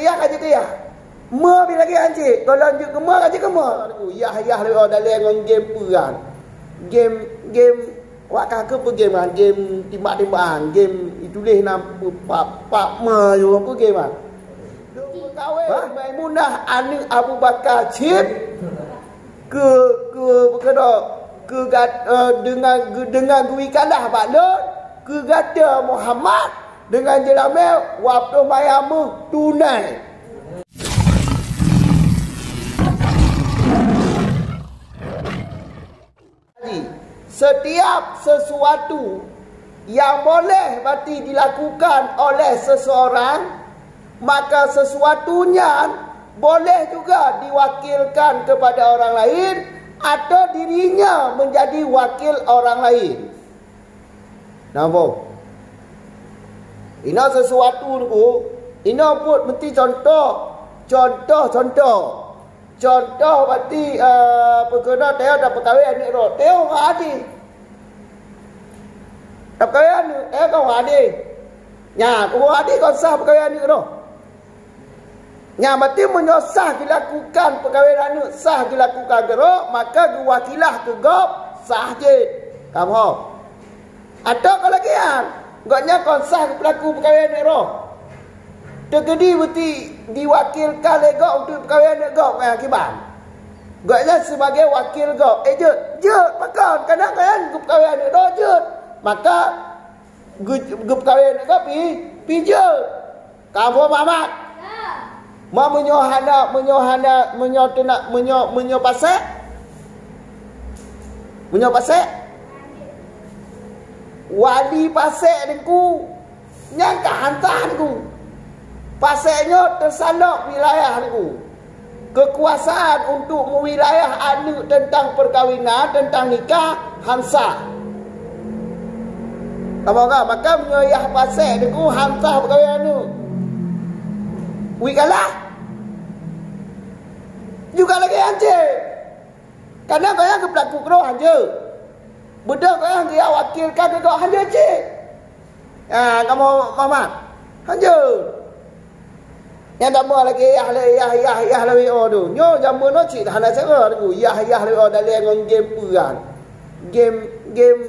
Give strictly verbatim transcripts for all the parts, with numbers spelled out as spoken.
Yah ka jeuet keu yah. Meunyoe lagèe nyan cit, gohlom jeuet keu meunyoe ka jeuet keu meunyoe. Yah, yah lé, oh, dalèe ngon game peue kan. Game, game, wak ka keupeue game kan? Game timbak-timbakan, game ituléh nan peupak-pak meunyoe peue game kan. Hah? Maimunah aneuk Abu Bakar cit. Keu, keu, keu, keu gat-, eh, deungon, deungon geuwikalah bak lôn, keu gata Muhammad, deungon jeulamé, wapeumayang meuh tunai. Setiap sesuatu yang boleh berarti dilakukan oleh seseorang, maka sesuatu nyan boleh juga diwakilkan kepada orang lain atau dirinya menjadi wakil orang lain. Nampak? Inoe sesuatu tu, inoe buet meuti contoh, contoh, contoh. Contoh berarti, eh, peukeunoe teuh tapeukawen aneuk droe. Teuh ngon adé. Tapeukawen aneuk, teuh ngon adé. Nyan, ngon adé kon sah peukawen aneuk droe. Nyan berarti meunyoe sah dilakukan peukawen aneuk, sah dilakukan keudroe, maka geuwakilah keu gob sah jeuet. Ka mohom. Atawa kon lagèe nyan, gobnyan kon sah geupeulaku peukawen aneuk droe. Teukeudi beuti diwakilkan lé gob untuk peukawen aneuk gob ngon nyang kiban. Gobnyan sibagai wakil gob. Eh, jeuet, jeuet, pakon? Kadang-kadang geupeukawen aneuk droe jeuet. Maka geu-, geupeukawen aneuk gob pi, pi jeuet. Ka mohom, Mamat? Ma meunyoe hana, meunyoe hana, meunyoe teunak, meunyoe, meunyoe pasek? Meunyoe pasek? Wali pasek Teungku, nyan ka hansah Teungku. Pasek nyoe teusalok wilayah Teungku. Keukuasaan untuk meuwilayah aneuk teuntang peukawinan, teuntang nikah, hansah. Kamoe ka, maka meunyoe yah pasek Teungku hansah peukawen aneuk. Wikalah. Juga lagèe nyan cit. Kadang-kadang geupeulaku keudroe hanjeuet. Beudôh kadang geuyue wakilkan keu gob hanjeuet cit. Ah, kamoe Mamat. Hanjeuet. Nyan jameun lagèe yah lé, yah, yah, yah lé W O tu. Nyoe jameun nyoe cit hana cara Teungku. Yah, yah lé W O dalèe ngon game peue kan. Game, game,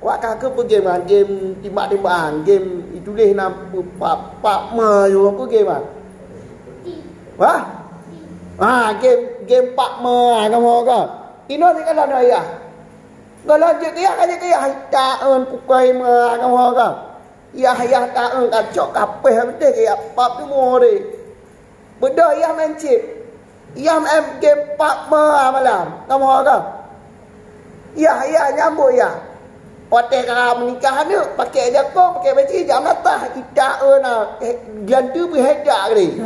wak ka keupeue game kan. Game timbak-timbakan. Game ituléh nan peupak-pak ma yue peue game kan. Wah? Ah, game, game pak ma kamoe ka. Inoe sikalon yah. Gohlom jeuet keu yah, ka jeuet keu yah. Taeun pukoi ma kamoe ka. Yah, yah taeun ka cok kapeh meuntèe keu yah pap teumô deh. Beudôh yah main chip. Yah main game pap ma malam. Kamoe ka. Yah, yah nyambot yah. Watèe ka meunikah aneuk, pakèk jakong, pakèk peci, jak meulatah. Itaeun na, eh, glantu peuhedak deh.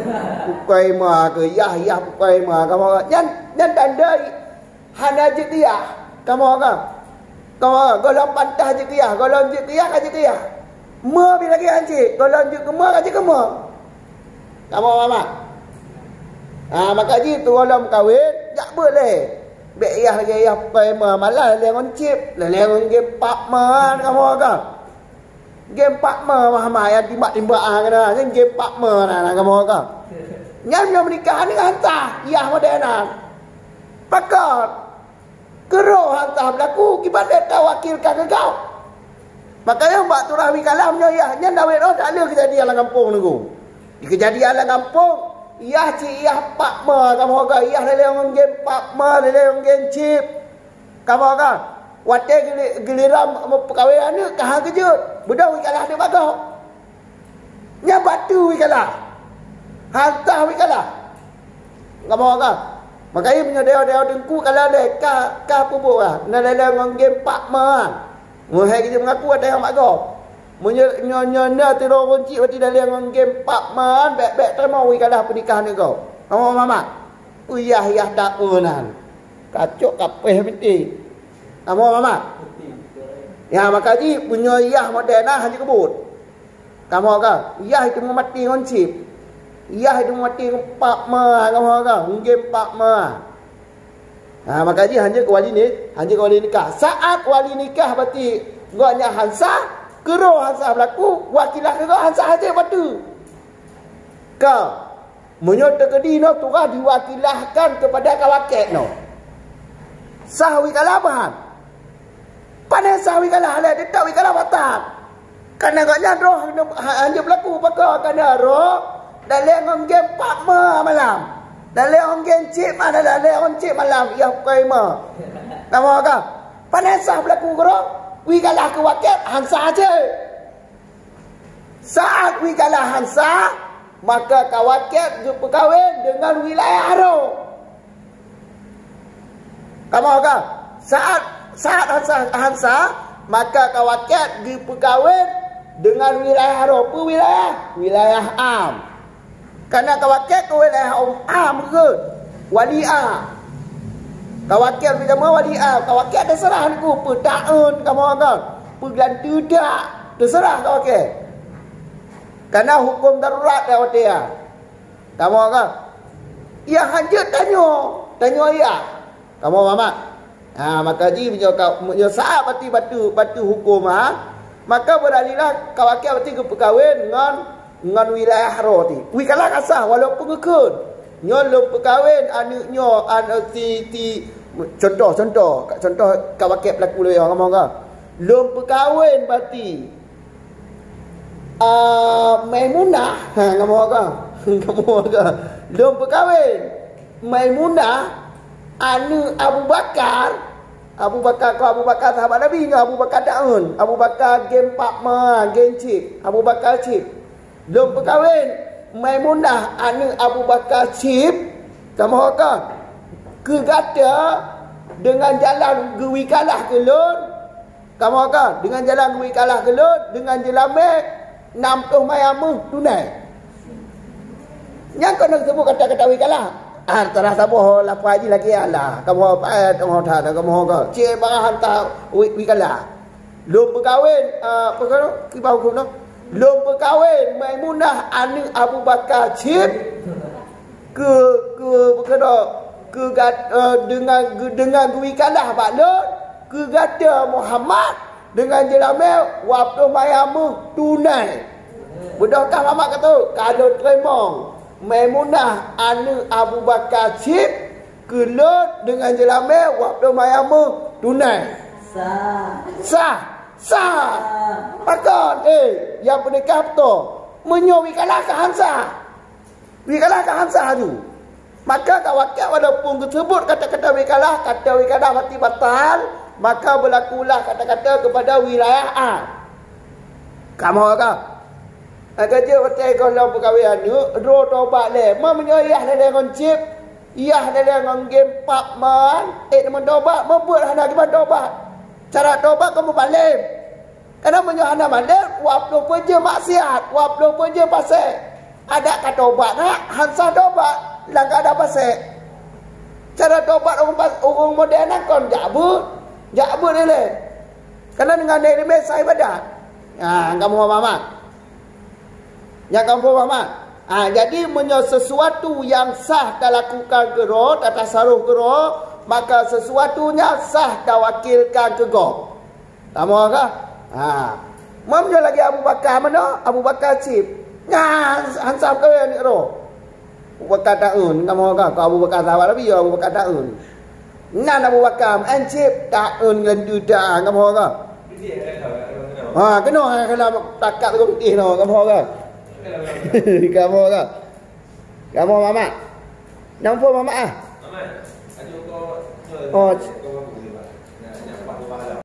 Pukoi ma keu yah, yah pukoi ma kamoe ka. Nyan, nyan tanda hana jeuet keu yah. Kamoe ka. Kamoe ka. Gohlom pantas jeuet keu yah. Gohlom jeuet keu yah, ka jeuet keu yah. Meunyoe lagèe nyan cit. Gohlom jeuet keu meunyoe, ka jeuet keu meunyoe. Kamoe Mamat. Ah, maka jih tu gohlom kawen, jak beuet lé. Bèk yah lagèe yah pukoi ma malam lé ngon chip. Lé ngon game pap ma kamoe ka. Game pap ma, mah, mah, nyang timbak-timbak, ah, keunan. Nyan game pap ma na, na kamoe ka. Nyan meunyoe meunikah ni hansah, yah model nyan. Pakon? Keu droe hansah beulaku, kiban bèk tawakilkan keu gob. Makanya bak turah wikalah meunyoe yah, nyan dawet roh tak lé keujadian lam gampông Teungku. Di keujadian lam gampông, yah cit yah pap ma kamoe ka, yah lé-lé ngon game pap ma, lé-lé ngon game chip. Kamoe ka, watèe gili-, giliran meupeukawen aneuk ka han keujeuet, beudôh wikalah aneuk bak gob. Nyan batu wikalah. Hansah wikalah. Kamoe ka. Makajih meunyoe dewa-dewa Teungku ka lalè, ka, ka peubuet ka. Na lalè ngon game pap ma. Meuhai keu meungaku ada nyang bak gob. Meunyoe nyoe, nyoe na sidroe ureueng chik bak dalè ngon game pap ma, bèk-bèk tamong wikalah peunikah aneuk gob. Kamoe Mamat. Peue yah-yah tapeue nan. Kacok kapeh meuti. Kamoe Mamat. Ya, makajih meunyoe yah model na hana keubot. Kamoe ka, yah itu meumaté ngon chip. Yah itu meumaté ngon pap ma, kamoe ka, ngon game pap ma. Ha, makajih hanjeuet keu wali ni, hanjeuet keu wali nikah. Saat wali nikah berarti gobnyan hansah, keu droe hansah beulaku, wakilah keu gob hansah hanjeuet batu. Ka. Meunyoe teukeudi noe tugaih diwakilahkan keupada kawakét noe. Sah wikalah bah? Pane sah wikalah lé, teutap wikalah batal. Karena gobnyan roh hanjeuet beulaku, pakon? Karena roh dalé ngon gém pat ma malam. Dalé ngon gém cit ma, dalé ngon cit malam, yah pukoi ma. Kamoe ka? Pane sah beulaku keudroe? Wikalah keu wakét han sah cit. Saat wikalah han sah, maka kawakét geupeukawen deungon wilayah roh. Kamoe ka? Saat, saat han sah, han sah, maka kawakét geupeukawen deungon wilayah roh. Peue wilayah? Wilayah am. Karena kawakét keu wilayah am, am keu wali am. Kawakét beujama wali am. Kawakét teuseurah niku peutaeun kamoe ka, peugeulanteu dak, teuseurah kawakét. Karena huköm darurat dah watée nyan. Kamoe ka? Yah hanjeuet tanyoe, tanyoe yah. Kamoe mamak. Ha, maka jih meunyoe ka, meunyoe saat bati batu, batu huköm ha, maka beuralilah kawakét bati geupeukawen ngon, ngon wilayah roh ti. Wikalah ka sah walaupun geukheun. Nyoe lôn peukawen aneuk nyoe, aneuk si, si, contoh, contoh, contoh kawakét beulaku lé kamoe ka. Lôn peukawen bati Ah, Maimunah, ha, kamoe ka? Kamoe ka? Lôn peukawen Maimunah, aneuk Abu Bakar. Abu Bakar, kon Abu Bakar sahabat Nabi, nyoe Abu Bakar taeun. Abu Bakar gém pat ma, gém cit. Abu Bakar cit. Lôn peukawen Maimunah, aneuk Abu Bakar cit. Kamoe ka? Keu gata deungon jalan geuwikalah keu lôn. Kamoe ka? Deungon jalan geuwikalah keu lôn, deungon jeulamé nam ploh mayam méuh tunai. Nyang keuneuk seubut kata-kata wikalah. Ah, tarah saboh lapar jih lagée Allah. Kamoe, eh, teungoh that, kamoe ka? Cit barang hantar wi-, wikalah. Lôn peukawen, ah, apa kata? Kiban huköm nyoe. Lôn peukawen Maimunah aneuk Abu Bakar cit. Keu, keu, keu, keu gat-, eh, deungon, deungon geuwikalah bak lôn, keu gata Muhammad, deungon jeulamé dua ploh mayam méuh tunai. Beudôh kah Muhammad ka teuh? Ka lôn teurimong. Maimunah aneuk Abu Bakar cit keu lôn deungon jeulamé dua ploh mayam méuh tunai. Sah. Sah. Sah. Sah. Pakon? Eh, nyang peunikah beutôi. Meunyoe wikalah ka han sah. Wikalah ka han sah laju. Maka kawakét walaupun geuseubut kata-kata wikalah, kata wikalah bati batal, maka beulakulah kata-kata keupada wilayah am. Kamoe ka? Maka jeuet watée gohlom peukawen aneuk, droe tobat lé. Ma meunyoe yah lé ngon cit, yah lé ngon gém pat man, eh, meutobat, meubeuet hana kiban tobat. Cara tobat kon meubalém. Karena meunyoe hana malém, dua ploh peue jeuem maksiat, dua ploh peue jeuem pasék. Adak ka tobat na, han sah tobat lam keuadaan pasék. Cara tobat ureuëng pas-, ureuëng modern na kon jak beuet, jak beuet ilée. Karena deungon ilée sah ibadat. Ha, kamoe paham? Nyang kamoe paham? Ha, jadi meunyoe sesuatu nyang sah talakukan keudroe, tatasaruf keudroe, maka sesuatu nyan sah tawakilkan keu gob. Kamoe ka? Ha. Meunyoe lagée Abu Bakar meunoe, Abu Bakar cit. Nyan han sah keu aneuk droe. Abu Bakar taeun, kamoe ka? Keu Abu Bakar sahabat Nabi, Abu Bakar taeun. Nan Abu Bakar, an cit taeun ngon duta, kamoe ka? Ha, keunoe, ha, keunoe takat geuh putih nyoe, kamoe ka? Kamoe ka? Kamoe mamak. Nyang phon mamak ah? Oh,